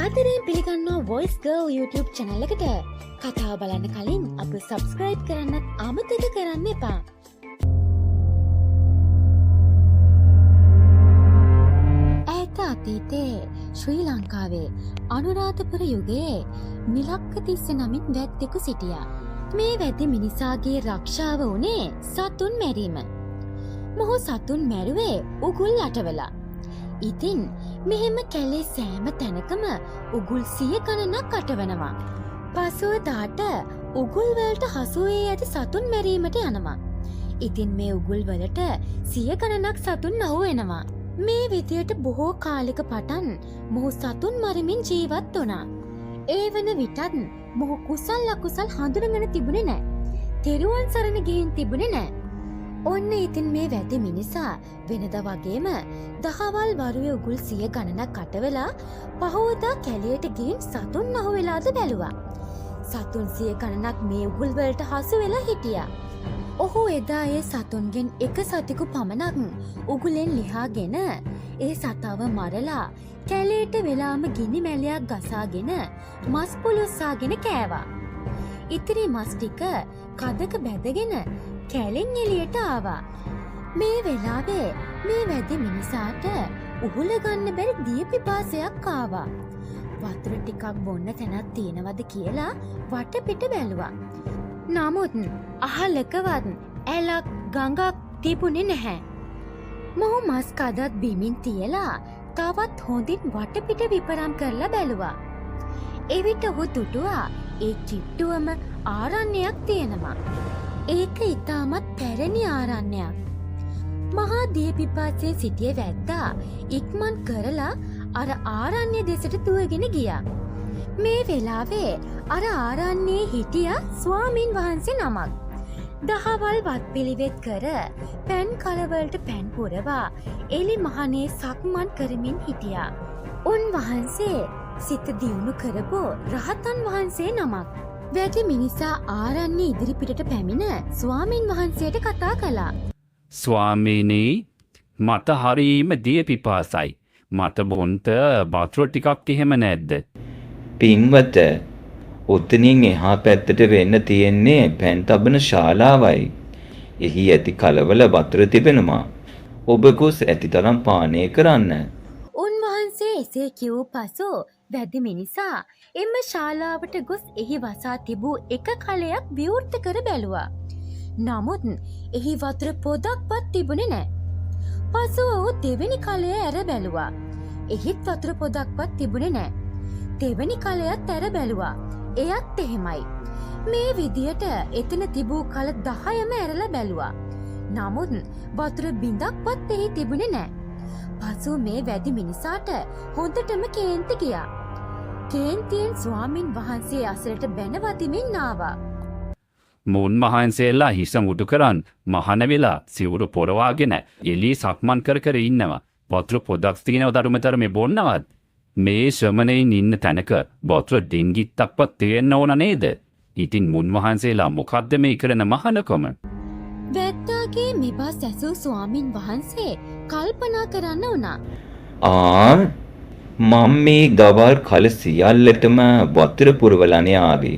සාදරයෙන් පිළිගන්නවා Voice Girl YouTube channel එකට. කතාව බලන්න කලින් අප subscribe කරන්නත් අමතක කරන්න එපා. ඈත අතීතයේ ශ්‍රී ලංකාවේ අනුරාධපුර යුගයේ නිලක්කතිස්ස නමින් වැද්දෙකු සිටියා. මේ වැද්දි මිනිසාගේ රක්ෂාව වුණේ සතුන් මැරීම. මොහු සතුන් මැරුවේ උගුල් අටවලා. ඉතින් මෙහෙම කැලේ සෑම තැනකම උගුල් සිය ගණනක් අටවනවා. පසුවදාට උගුල් වලට හසු වී ඇති සතුන් මැරීමට යනවා. ඉතින් මේ උගුල් වලට සිය ගණනක් සතුන් අහු වෙනවා. මේ විදියට බොහෝ කාලෙක පටන් මොහු සතුන් මරමින් ජීවත් වුණා. ඒ වන විටත් මොහු කුසල් අකුසල් හඳුනගෙන තිබුණේ නෑ. තෙරුවන් සරණ ගිහින් තිබුණේ නෑ. ඔන්න ඉතින් මේ වැදි මිනිසා වෙනද වගේම දහවල් වරුවේ උගුල් සිය ගණනක් අටවලා පහුවදා කැලේට ගිහින් සතුන් අහු වෙලාද බැලුවා. සතුන් සිය ගණනක් මේ උගුල් වලට හසු වෙලා හිටියා. ඔහු එදා ඒ සතුන්ගෙන් එක සතෙකු පමණක් උගුලෙන් ලිහාගෙන ඒ සතාව මරලා කැලේට වෙලාම ගිනි මැලයක් ගසාගෙන මස් පුලුස්සාගෙන කෑවා. ඉතිරි මස් ටික කදක බැඳගෙන කැලෙන් එළියට ආවා. මේ වෙලාවේ මේ වැදි මිනිසාට උහුල ගන්න බැරි දිය පිපාසයක් ආවා. වතුර ටිකක් බොන්න තැනක් තියෙනවද කියලා වටපිට බැලුවා. නමුත් අහලකවත් ඇලක් ගඟක් තිබුණේ නැහැ. මොහු මස් කදත් බිමින් තියලා තවත් හොඳින් වටපිට විපරම් කරලා බැලුවා. එවිට ඔහු දුටුවා ඒ කිට්ටුවම ආරණ්‍යයක් තියෙනවා. ඒක ඉතාමත් පැරණි ආරණ්‍යයක්. මහා දිය පිපාසයේ සිටිය වැද්දා ඉක්මන් කරලා අර ආරණ්‍ය දෙසට දුවගෙන ගියා. මේ වෙලාවේ අර ආරණ්‍යයේ හිටියා ස්වාමින් වහන්සේ නමක්. දහවල් වත්පිළිවෙත් කර පැන් කලවලට පැන් පුරවා එලි මහනේ සක්මන් කරමින් හිටියා. උන්වහන්සේ සිත දියුණු කරපු රහතන් වහන්සේ නමක්. වැදි මිනිසා ආරණ්‍ය ඉදිරිපිටට පැමිණ ස්වාමින් වහන්සේට කතා කළා. ස්වාමීනී, මට හරීම දිය පිපාසයි. මට බොන්ට වතුර ටිකක් එහෙම නැද්ද? පින්වත, ඔතනින් එහා පැත්තට වෙන්න තියෙන්නේ පැන් තබන ශාලාවයි. එහි ඇති කලවල වතුර තිබෙනවා. ඔබ ගොස් ඇතිතරම් පානය කරන්න. උන්වහන්සේ එසේ කියූ පසු වැදි මිනිසා එම ශාලාවට ගොස් එහි වසා තිබූ එක කලයක් විවෘත කර බැලුවා. නමුත් එහි වතුර පොදක්වත් තිබුණේ නෑ. පසුව ඔහු දෙවෙනි කලය ඇර බැලුවා. එහිත් වතුර පොදක්වත් තිබුණේ නෑ. තෙවනි කලයත් ඇර බැලුවා. එයත් එහෙමයි. මේ විදියට එතන තිබූ කල 10ම ඇරලා බැලුවා. නමුත් වතුර බිඳක්වත් එහි තිබුණේ නෑ. පසු මේ වැදි මිනිසාට හොඳටම කේන්ති ගියා. කේන්තියෙන් ස්වාමින් වහන්සේ අසලට බැන වදිමින් ආවා. මුන් වහන්සේලා හිස මුටු කරන් මහණ වෙලා සිවුරු පොරවාගෙන එළී සක්මන් කර කර ඉන්නවා. වතුර පොදක් තියෙනව දරුමතරමේ බොන්නවත්? මේ ශ්‍රමණයින් ඉන්න තැනක වතුර ඩිංගිත්තක්වත් තියෙන්න ඕන නේද? ඉතින් මුන් වහන්සේලා මොකද්ද මේ කරන මහණකම? වැද්දාගේ මෙබස් ඇසූ ස්වාමින් වහන්සේ කල්පනා කරන්න වුණා. ආ, මම මේ දවල් කල සියල්ලටම වතුර පුරවලානේ ආවේ.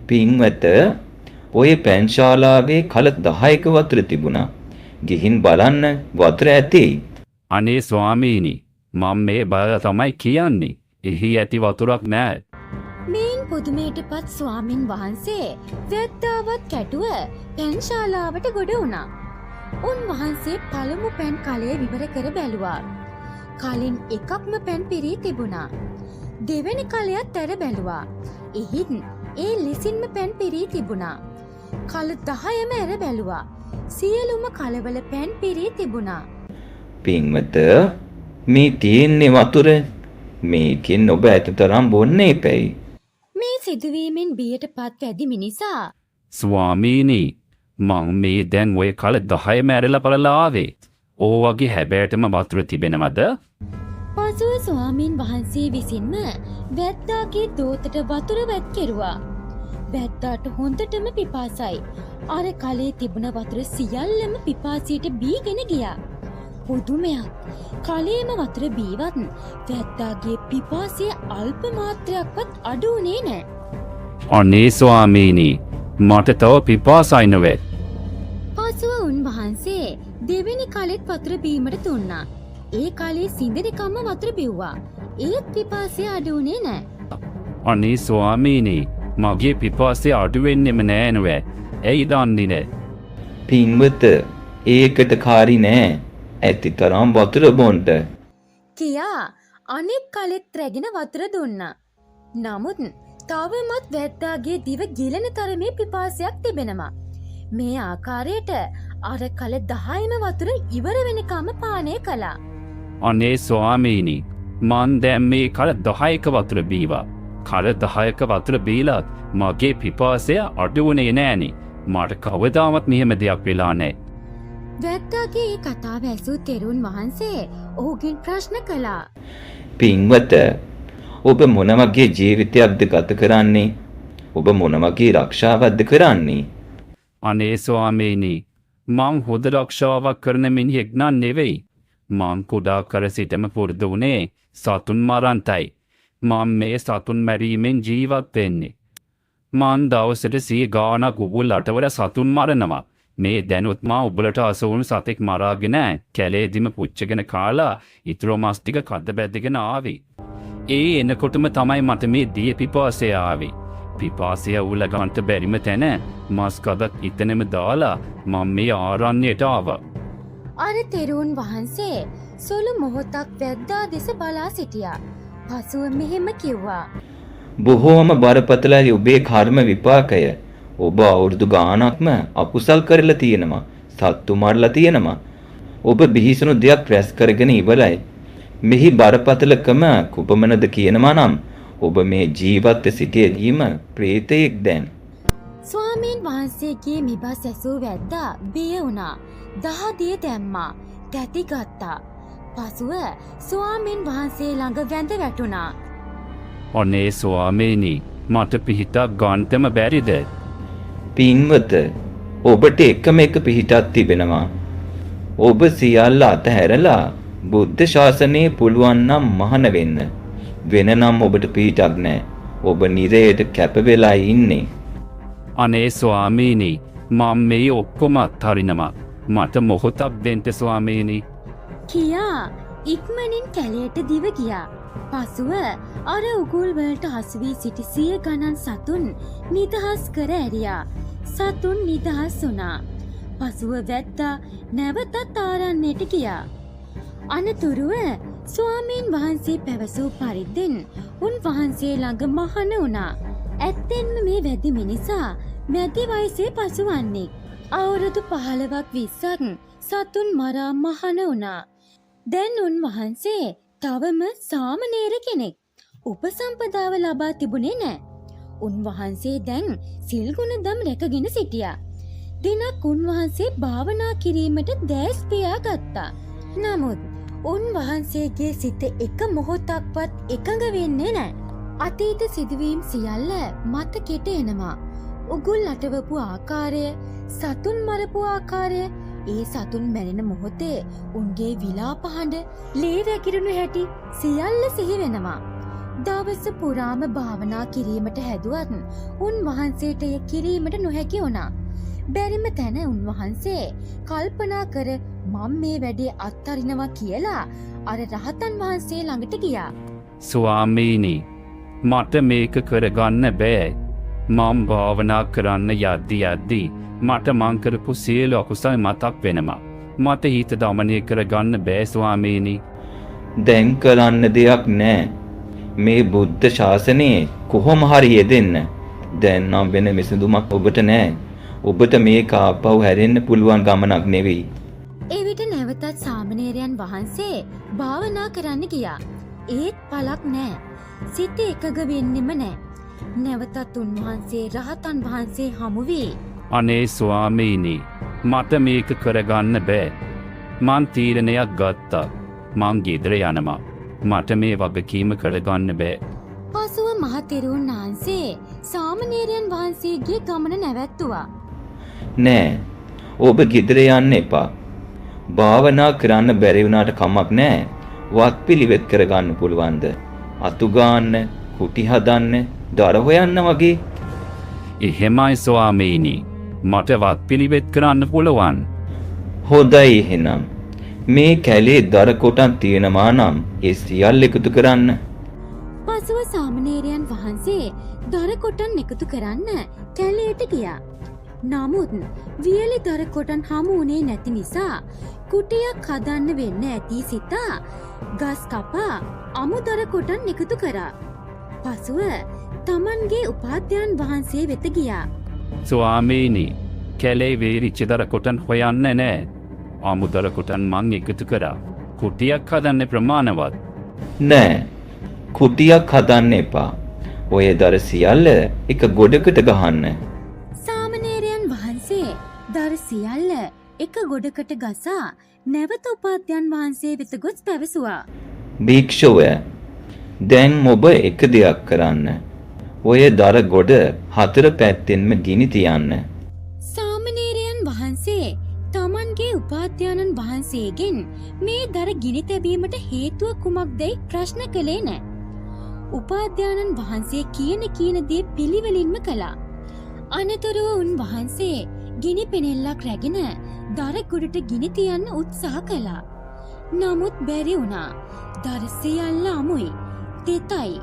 පින්වත, ඔය පැන් ශාලාවේ කල 10ක වතුර තිබුණා. ගිහින් බලන්න වතුර ඇති. අනේ ස්වාමීනි, මම මේ බය තමයි කියන්නේ. එහි ඇති වතුරක් නෑ. මේන් පුදුමයට පත් ස්වාමින් වහන්සේ වැද්දාවත් කැටුව පැන් ශාලාවට ගොඩ වුණා. උන්වහන්සේ පළමු පැන් කලය විවර කර බැලුවා. කලින් එකක්ම පැන් පිරී තිබුණා. දෙවෙනි කලයත් ඇර බැලුවා. එහිත් ඒ ලෙසින්ම පැන් පිරී තිබුණා. කල 10ම ඇර බැලුවා. සියලුම කලවල පැන් පිරී තිබුණා. පින්වත, මේ තියෙන්නේ වතුර. මේකෙන් ඔබ ඇතිතරම් බොන්න එපැයි. මේ සිදුවීමෙන් බියට පත් වැදි මිනිසා ස්වාමීනි, මං මේ දැන් ඔය කල 10ම ඇරලා බලලා ආවේ. ඕ වගේ හැබෑටම වතුර තිබෙනවද? පසුව ස්වාමීන් වහන්සේ විසින්ම වැද්දාගේ දෝතට වතුර වැත් කෙරුවා. වැද්දාට හොඳටම පිපාසයි. අර කලේ තිබුණ වතුර සියල්ලම පිපාසයට බීගෙන ගියා. පුදුමයක්. කලේම වතුර බීවත් වැද්දාගේ පිපාසය අල්ප මාත්‍රයක්වත් අඩු වුණේ නෑ. අනේ ස්වාමීනි, මට තව පිපාසයි නොවේ. පසුව උන්වහන්සේ දෙවෙනි කලෙත් වතුර බීමට දුන්නා. ඒ කලේ සිඳිනකම්ම වතුර බිව්වා. ඒත් පිපාසය අඩු වුණේ නෑ. අනේ ස්වාමීනි, මගේ පිපාසය අඩු වෙන්නෙම නෑ නෝ. ඇයි දන්නේ නෑ. පින්වත, ඒකට කාරි නෑ. ඇති තරම් වතුර බොන්ට. කියා අනෙක් කලෙත් රැගෙන වතුර දුන්නා. නමුත් තවමත් වැද්දාගේ දිව ගිලන තරමේ පිපාසයක් තිබෙනවා. මේ ආකාරයට අර කල 10ම වතුර ඉවර වෙනකම්ම පානය කළා. අනේ ස්වාමීනි, මං දැන් මේ කල 10ක වතුර බීවා. කල 10ක වතුර බීලත් මගේ පිපාසය අඩු වුණේ නෑනේ. මට කවදාවත් මෙහෙම දෙයක් වෙලා නෑ. වැද්දාගේ ඒ කතාව ඇසූ තෙරුන් වහන්සේ ඔහුගෙන් ප්‍රශ්න කළා. පින්වත, ඔබ මොන වගේ ජීවිතයක්ද ගත කරන්නේ? ඔබ මොන වගේ රක්ෂාවක්ද කරන්නේ? අනේ ස්වාමීනි, මං හොඳ රක්ෂාවක් කරන මිනිහෙක් නන් නෙවෙයි. මං කුඩා කර සිටම පුරුදු වුණේ සතුන් මරන්ටයි. මං මේ සතුන් මැරීමෙන් ජීවත් වෙන්නේ. මං දවසට සිය ගාණක් උගුල් අටවල සතුන් මරනවා. මේ දැනුත් මා උඹලට අසවුණු සතෙක් මරාගෙන කැලේදිම පුච්චගෙන කාලා ඉතුරු මස් ටික කඩ බැදගෙන ආවේ. ඒ එනකොටම තමයි මට මේ දිය පිපාසය ආවේ. පිපාසය උල ගන්නට බැරිම තැන මස් කඩක් ඉතනම දාලා මං මේ ආරණ්‍යයට ආවා. අර තෙරුන් වහන්සේ සුළු මොහොතක් වැද්දා දෙස බලා සිටියා. පසුව මෙහෙම කිව්වා. බොහෝම බරපතලයි ඔබේ කර්ම විපාකය. ඔබ අවුරුදු ගාණක්ම අකුසල් කරලා තියෙනවා. සත්තු මරලා තියෙනවා. ඔබ බිහිසුණු දෙයක් රැස් කරගෙන ඉවරයි. මෙහි බරපතලකම කුපමණද කියනවා නම් ඔබ මේ ජීවත්ව සිටියදීම ප්‍රේතයෙක් දැන්. ස්වාමීන් වහන්සේගේ මෙබස් ඇසූ වැද්දා බිය වුණා. දහදිය දැම්මා. තැති ගත්තා. පසුව ස්වාමීන් වහන්සේ ළඟ වැඳ වැටුණා. අනේ ස්වාමීනි, මට පිහිටක් ගන්නටම බැරිද? පින්වත, ඔබට එකම එක පිහිටක් තිබෙනවා. ඔබ සියල්ල අතහැරලා බුද්ධ ශාසනයේ පුළුවන් නම් මහාන වෙන්න. වෙන නම් ඔබට පිහිටක් නෑ. ඔබ නිරයට කැප වෙලා ඉන්නේ. අනේ ස්වාමීනි, මං මේ ඔක්කොම අත්හරිනවා. මට මොහොතක් දෙන්න ස්වාමීනි. කියා ඉක්මනින් කැලේට දිව ගියා. පසුව අර උගුල් වලට හසු වී සිටි සිය ගණන් සතුන් නිදහස් කර ඇරියා. සතුන් නිදහස් වුණා. පසුව වැද්දා නැවතත් ආරණ්‍යයට ගියා. අනතුරුව ස්වාමීන් වහන්සේ පැවසූ පරිද්දෙන් උන්වහන්සේ ළඟ මහණ වුණා. ඇත්තෙන්ම මේ වැදි මිනිසා මැදි වයසේ පසුවන්නෙක්. අවුරුදු 15ක් 20ක් සතුන් මරා මහණ වුණා. දැන් උන්වහන්සේ තවම සාමණේර කෙනෙක්. උපසම්පදාව ලබා තිබුණේ නෑ. උන්වහන්සේ දැන් සිල්ගුණ දම් රැකගෙන සිටියා. දිනක් උන්වහන්සේ භාවනා කිරීමට දෑස් පියා ගත්තා. නමුත් උන්වහන්සේගේ සිත එක මොහොතක්වත් එකඟ වෙන්නේ නෑ. අතීත සිදුවීම් සියල්ල මතකෙට එනවා. උගුල් අටවපු ආකාරය, සතුන් මරපු ආකාරය, ඒ සතුන් මැරෙන මොහොතේ උන්ගේ විලාප හඬ, ලේ වැగిරුණු හැටි සියල්ල සිහි වෙනවා. දවස පුරාම භාවනා කිරීමට හැදුවත් උන්වහන්සේට එය කිරීමට නොහැකි වුණා. බැරිම තැන උන්වහන්සේ කල්පනා කර මං මේ වැඩේ අත්හරිනවා කියලා අර රහතන් වහන්සේ ළඟට ගියා. ස්වාමීනි, මට මේක කරගන්න බෑ. මං භාවනා කරන්න යද්දි යද්දි මට මං කරපු සියලු අකුසල් මතක් වෙනවා. මට හිත දමනය කරගන්න බෑ ස්වාමීනි. දැන් කරන්න දෙයක් නෑ. මේ බුද්ධ ශාසනයේ කොහොම හරි යෙදෙන්න. දැන් නම් වෙන විසඳුමක් ඔබට නෑ. ඔබට මේක ආපහු හැරෙන්න පුළුවන් ගමනක් නෙවෙයි. එවිට නැවතත් සාමණේරයන් වහන්සේ භාවනා කරන්න ගියා. ඒත් පළක් නෑ. සිත එකග වෙන්නෙම නෑ. නැවතත් උන්වහන්සේ රහතන් වහන්සේ හමු වී අනේ ස්වාමීනි, මට මේක කරගන්න බෑ. මං තීරණයක් ගත්තා. මං ගෙදර යනවා. මට මේ වගකීම කරගන්න බෑ. පසුව මහතෙරුන් වහන්සේ සාමණේරයන් වහන්සේගේ ගමන නැවැත්තුවා. නෑ. ඔබ ගෙදර යන්න එපා. භාවනා කරන්න බැරි වුණාට කමක් නෑ. වත් පිළිවෙත් කරගන්න පුළුවන්ද? අතු ගාන්න, කුටි හදන්න, දර හොයන්න වගේ. එහෙමයි ස්වාමීනි. මට වත් පිළිවෙත් කරන්න පුළුවන්. හොඳයි එහෙනම්. මේ කැලේ දර කොටන් තියෙනවා නම් ඒ සියල්ල එකතු කරන්න. පසුව සාමණේරයන් වහන්සේ දර කොටන් එකතු කරන්න කැලේට ගියා. නමුත් වියලි දර කොටන් හමු වුණේ නැති නිසා කුටියක් හදන්න වෙන්න ඇති සිතා ගස් කපා අමු දර කොටන් එකතු කරා. පසුව තමන්ගේ උපාධ්‍යයන් වහන්සේ වෙත ගියා. ස්වාමීනි, කැලේ වේරිච්ච දර කොටන් හොයන්න නෑ. අමු දර කොටන් මං එකතු කරා. කුටියක් හදන්න ප්‍රමාණවත්. නෑ. කුටියක් හදන්න එපා. ඔය දර සියල්ල එක ගොඩකට ගහන්න. සාමණේරයන් වහන්සේ දර සියල්ල එක ගොඩකට ගසා නැවත උපාධ්‍යයන් වහන්සේ වෙත ගොස් පැවසුවා. භික්ෂුව, දැන් ඔබ එක දෙයක් කරන්න. ඔය දර ගොඩ හතර පැත්තෙන්ම ගිනි තියන්න. සාමණේරයන් වහන්සේ තමන්ගේ උපාධ්‍යානන් වහන්සේගෙන් මේ දර ගිනි තැබීමට හේතුව කුමක්දැයි ප්‍රශ්න කළේ නෑ. උපාධ්‍යානන් වහන්සේ කියන කියන දේ පිළිවෙලින්ම කළා. අනතුරුව උන්වහන්සේ ගිනි පෙනෙල්ලක් රැගෙන දර ගොඩට ගිනි තියන්න උත්සාහ කළා. නමුත් බැරි වුණා. දර සියල්ල අමුයි, තෙතයි,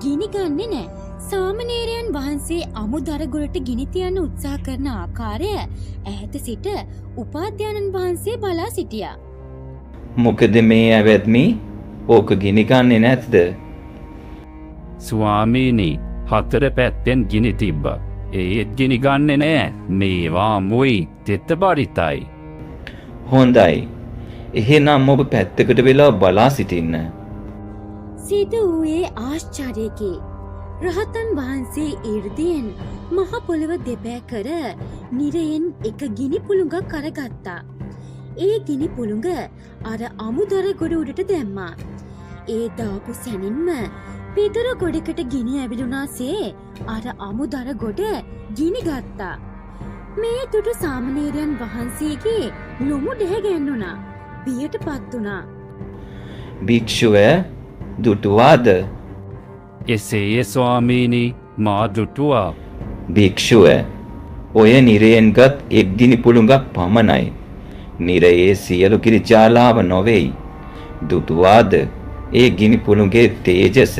ගිනි ගන්නෙ නෑ. සාමණේරයන් වහන්සේ අමු දර ගොඩට ගිනි තියන්න උත්සාහ කරන ආකාරය ඈත සිට උපාධ්‍යානන් වහන්සේ බලා සිටියා. මොකද මේ ඇවැත්මි? ඕක ගිනි ගන්නෙ නැද්ද? ස්වාමීනි, හතර පැත්තෙන් ගිනි තිබ්බා. ඒත් ගිනි ගන්නෙ නෑ. මේවා අමුයි, තෙත බරිතයි. හොඳයි. එහෙනම් ඔබ පැත්තකට වෙලා බලා සිටින්න. සිදු වූයේ ආශ්චර්යකි. රහතන් වහන්සේ 이르දියෙන් මහ පොළව දෙපෑ කර නිරයෙන් එක ගිනි පුළඟක් අරගත්තා. ඒ ගිනි පුළඟ අර අමුදර ගොඩ උඩට දැම්මා. ඒ දාපු සැනින්ම පිදුරු ගොඩකට ගිනි ඇවිලුණාසේ අර අමුදර ගොඩ ගිනි ගත්තා. මේ දුටු සාමණේරයන් වහන්සේගේ ලොමු ඩැහැ ගැන්නුණා. බියට පත් වුණා. භික්ෂුව, දුටුවාද? එසේය ස්වාමීනි, මා දුටුවා. භික්ෂුව, ඔය නිරයෙන්ගත් එක් ගිනි පුළඟක් පමණයි. නිරයේ සියලු කිරි ජාලාව නොවේයි. දුටුවාද ඒ ගිනි පුළඟේ තේජස?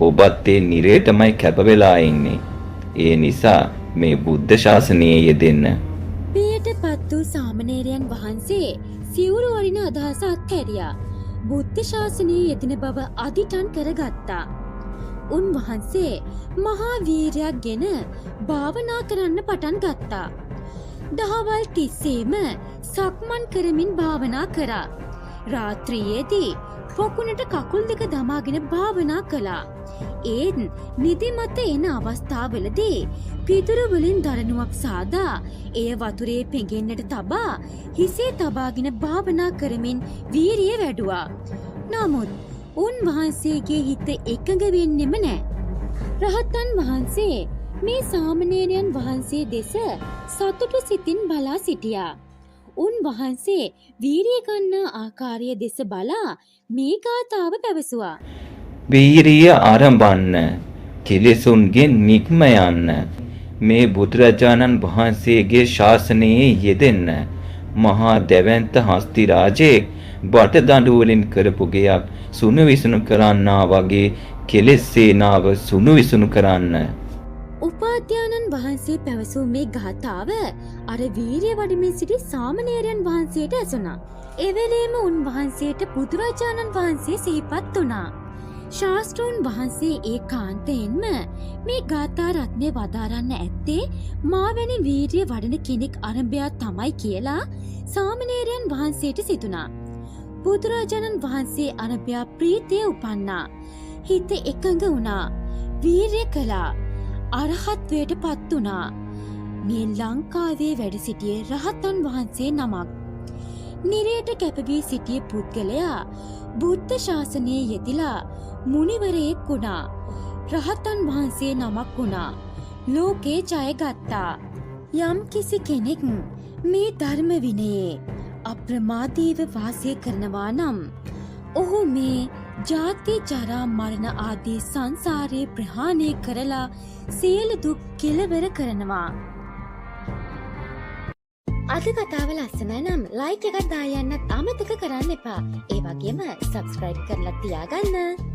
ඔබත් ඒ නිරේටමයි කැප වෙලා ඉන්නේ. ඒ නිසා මේ බුද්ධ ශාසනයේ යෙදෙන්න. බියට පත් වූ සාමණේරයන් වහන්සේ සිවුරු අරින අදහස අත්හැරියා. බුද්ධ ශාසනයේ යෙදෙන බව අදිටන් කරගත්තා. උන්වහන්සේ මහා වීරයක් ගෙන භාවනා කරන්න පටන් ගත්තා. දහවල් තිස්සේම සක්මන් කරමින් භාවනා කරා. රාත්‍රියේදී පොකුණට කකුල් දෙක දමාගෙන භාවනා කළා. ඒත් නිදිමත එන අවස්ථාවලදී පිදුරු වලින් දරණුවක් සාදා එය වතුරේ පෙඟෙන්නට තබා හිසේ තබාගෙන භාවනා කරමින් වීරිය වැඩුවා. නමුත් උන්වහන්සේගේ හිත එකඟ වෙන්නෙම නෑ. රහතන් වහන්සේ මේ සාමණේරයන් වහන්සේ දෙස සතුටු සිතින් බලා සිටියා. උන්වහන්සේ වීරිය ගන්නා ආකාරය දෙස බලා මේ ගාථාව පැවසුවා. වීරිය ආරම්භන්න, කෙලෙසුන්ගෙන් නික්ම යන්න, මේ බුදුරජාණන් වහන්සේගේ ශාසනයේ යෙදෙන්න. මහා දැවැන්ත හස්ති රාජයෙක් බට දඬු වලින් කරපු ගෙයක් සුණු විසුණු කරන්නා වගේ කෙලෙස් සේනාව සුණු විසුණු කරන්න. උපාධ්‍යානන් වහන්සේ පැවසූ මේ ගාථාව අර වීරිය වඩමින් සිටි සාමණේරයන් වහන්සේට ඇසුණා. එවෙලේම උන්වහන්සේට බුදුරජාණන් වහන්සේ සිහිපත් වුණා. ශාස්ත්‍රූන් වහන්සේ ඒකාන්තයෙන්ම මේ ගාථා රත්නය වදාරන්න ඇත්තේ මා වැනි වීරිය වඩන කෙනෙක් අරඹයා තමයි කියලා සාමණේරයන් වහන්සේට සිතුණා. බුදුරජාණන් වහන්සේ අරඹයා ප්‍රීතිය උපන්නා. හිත එකඟ වුණා. වීරිය කළා. අරහත්වයට පත් වුණා. මේ ලංකාවේ වැඩ සිටියේ රහතන් වහන්සේ නමක්. නිරයට කැපවී සිටිය පුද්ගලයා බුද්ධ ශාසනයේ යෙදිලා මුනිවරයෙක් වුණා. රහතන් වහන්සේ නමක් වුණා. ලෝකේ ජයගත්තා. යම් කිසි කෙනෙක් මේ ධර්ම විනයේ අප්‍රමාදීව වාසය කරනවා නම් ඔහු මේ ජාති ජරා මරණ ආදී සංසාරේ ප්‍රහාණය කරලා සියලු දුක් කෙලවර කරනවා. අද කතාව ලස්සනයි නම් ලයික් එකක් දාලා යන්නත් අමතක කරන්න එපා. ඒ වගේම සබ්ස්ක්‍රයිබ් කරලා තියාගන්න.